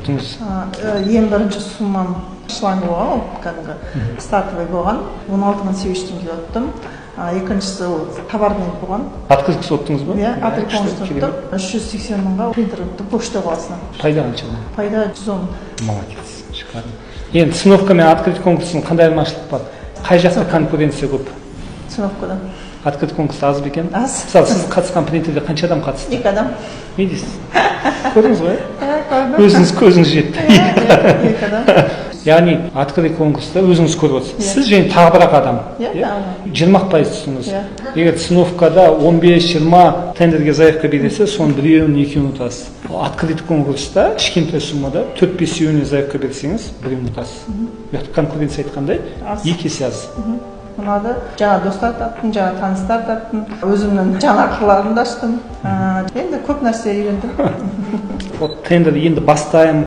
Ұттыңыз? Ең бірінші суммам шланг болған, ол кәдімгі стартовый болған, 16 800 теңге ұттым. Екіншісі ол товарный болған. Открытый ұттыңыз ба? Иә, открытый Күшті, конкурс ұттым. Керемет. 380 мыңға принтер ұттым Көкшетау қаласынан. Пайда қанша болды? Пайда 110. Молодец, шикарно. Енді ценовка мен открытый конкурстың қандай айырмашылығы бар? Қай жақта конкуренция көп? Ценовкада. Открытый конкурста аз ба екен? Аз. Мысалы, сіз қатысқан принтерде қанша адам қатысты? Екі адам. Не дейсіз, көрдіңіз ғой, иә? Иә, көрдім. Көзіңіз, көзіңіз жетті. Иә, екі адам. Яғни открытый конкурста өзіңіз көріп отырсыз, Иә. сіз және тағы бір ақ адам. Иә, тағы бір. 20% түстіңіз. Иә. Егер ценовкада 15-20 тендерге заявка берсе, соның біреуін, екеуін ұтасыз. Ал открытый конкурста кішкентай суммада төрт бесеуіне заявка берсеңіз, біреуін ұтасыз. Бұл жақта конкуренция айтқандай Аз. 2 есе аз. Ұнады. Жаңа достар таптым, жаңа таныстар таптым, өзімнің жаңа қырларымды аштым. Енді көп нәрсе үйрендім. Вот тендер енді бастаймын.